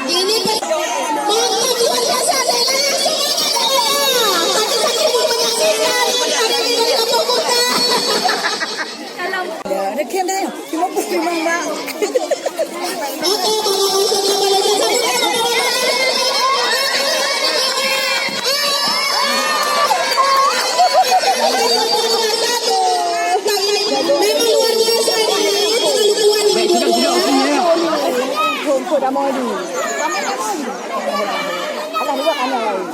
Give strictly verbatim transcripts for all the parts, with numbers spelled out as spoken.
Ini ber-, mantap, luar biasa, saya langsung aja, ya. Sakit-sakit pun menyaksikan, ada di dalam kota. Ya, ada kian dah, ya. Cuma pun memang, Mak. Oke, para langsung kita balik ke satu. Memang luar biasa ini, ya. Terlalu kuat ini dua-dua, ya. Alah, dua anak lain.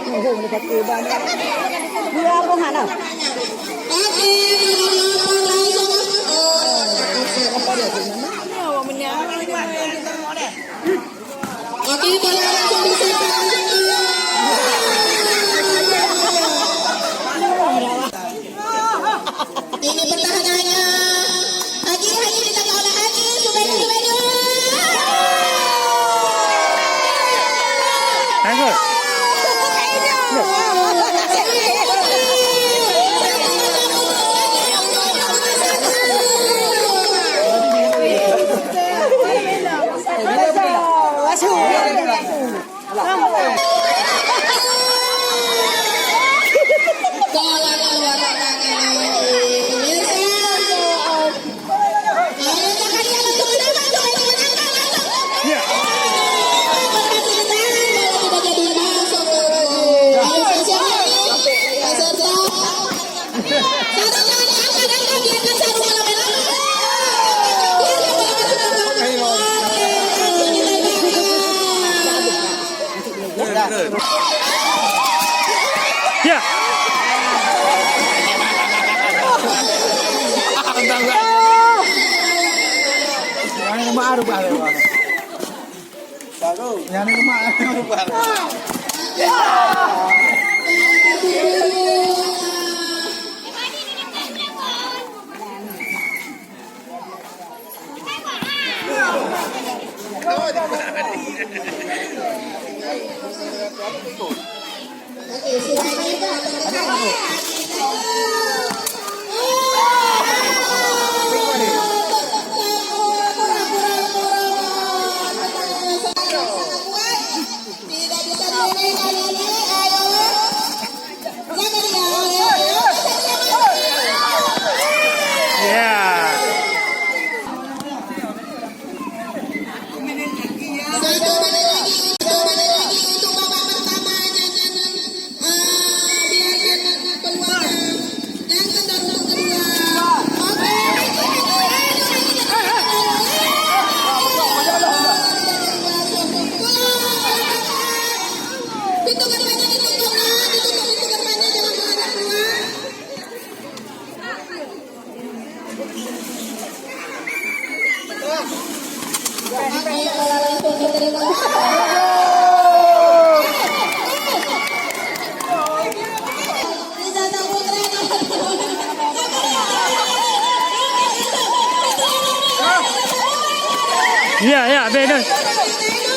Tunggu, boleh kata, Bang. Dua apa hana? Oke, bola langsung disepak. Ini pertahanannya. Haji, Haji, kita ke arah Haji. Subaidu, Subaidu. Bagus. Ya. Yang ini rumah. Ya. Satu menit lagi, satu menit lagi untuk babak pertama. Jangan, eh, biarkan peluang yang kedua. Oke. Pintu gerbangnya ditutup, nah, ditutup pintu gerbangnya, jangan keluar, jangan keluar. Ya, ya, beda.